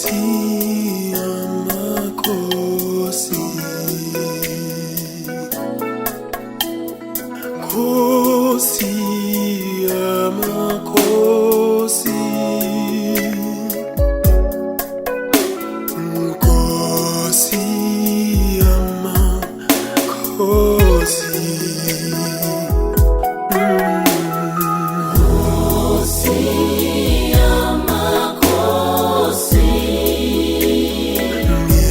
Nkosi yamakhosi, Nkosi yamakhosi, Nkosi yamakhosi.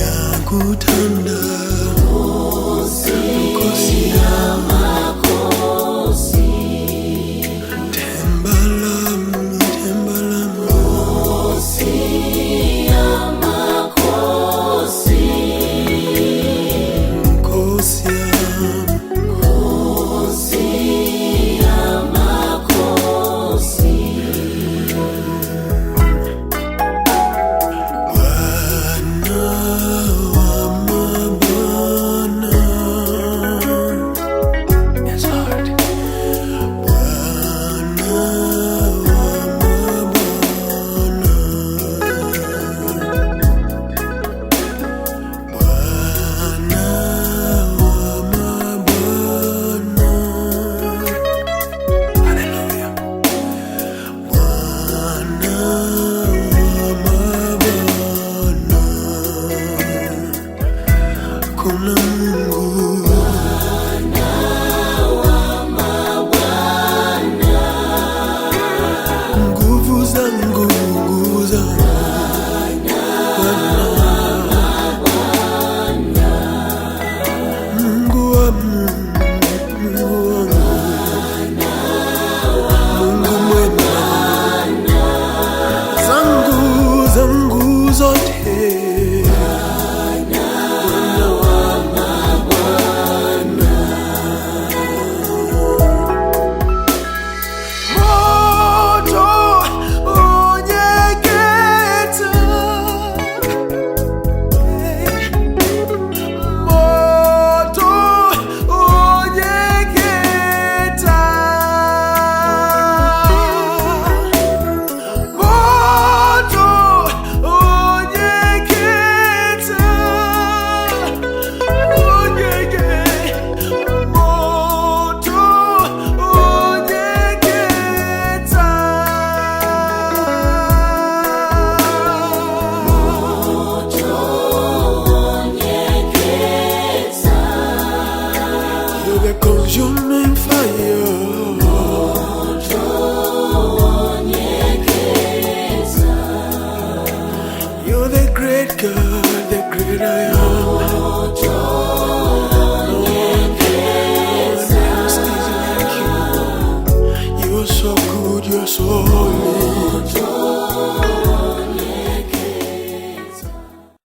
Ngiyakuthanda Nkosi yamakhosi, themba lami, themba lami, Nkosi yamakhosi, Nkosi yami. Nkosi yamakhosi. Bwana wamabwana. Yes, Lord. Bwana wamabwana. Bwana wamabwana. Hallelujah. Bwana wamabwana. Kuna Mungu. Nguvu zangu, nguvu zangu. Bwana. Mungu wa Mungu, Mungu wangu. Mungu mwema. Zangu, zangu zote. Bwana wa mabwana. Moto unyeketa. Moto unyeketa. Moto unyeketa. Unyeke. Moto unyeketa. Onyeketa. You're the consuming fire.